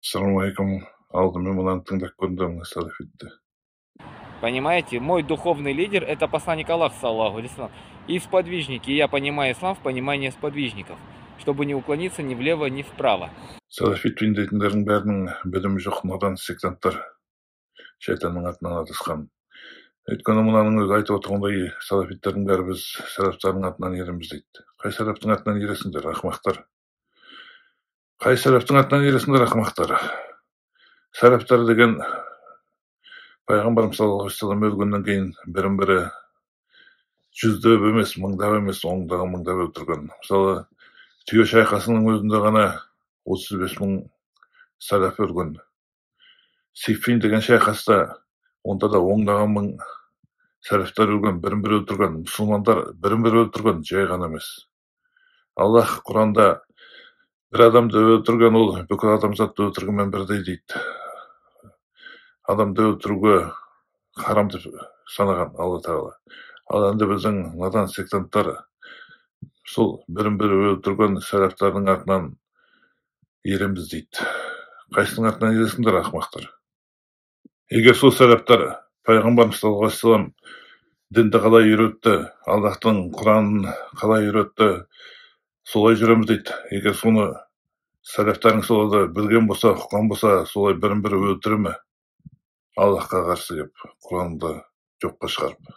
Ассалаумағалейкум. Алдымен мынаны тыңдап көріңдер, мына салафитті. Понимаете, мой духовный лидер — это посланник Аллаха, саллаллаху алейхи вассалям, и сподвижники. И я понимаю ислам в понимании сподвижников, чтобы не уклониться ни влево, ни вправо. Салафит дейтіндердің бәрінің білімі жоқ, надан сектанттар, шайтанның атынан адасқан. Өйткені мынаның өзі айтып отырғандай, салафиттердің бәрі біз сәләфтардың атынан ереміз дейді. Қай сәләфтің атынан ересіңдер, ақымақтар? Қай сәләфтің атынан ересіңдер, ақымақтар? Сәләфтар деген пайғамбарымыз саллаллаху алейхи вассалам өлгеннен кейін бірін бірі жүздеп емес, мыңдап емес, ондаған мыңдап өлтірген. Мысалы, түйе шайқасының өзінде ғана 35 000 сәләф өлген. Сиффин деген шайқаста, онда да ондаған мың сәләфтер өлген, бірін бірі өлтірген. Мұсылмандар бірін бірі өлтірген, жай ғана емес. Аллах Құранда: бір адамды өлтірген ол бүкіл адамзатты өлтіргенмен бірдей дейді. Адамды өлтіруге харам деп санаған Алла Тағала. Ал енді біздің надан сектанттар сол бірін бірі өлтірген сәләфтардың артынан ереміз дейді. Қайсының артынан ересіңдер, ақымақтар? Егер сол сәләфтар пайғамбарымыз саллаллаху алейхи вассалам дінді қалай үйретті, Аллахтың Құранын қалай үйретті, солай жүреміз дейді. Егер соны сәләфтарың соларды білген болса, ұққан болса, солай бірін бірі өлтіре ме, Аллахқа қарсы келіп, Құранды жоққа шығарып?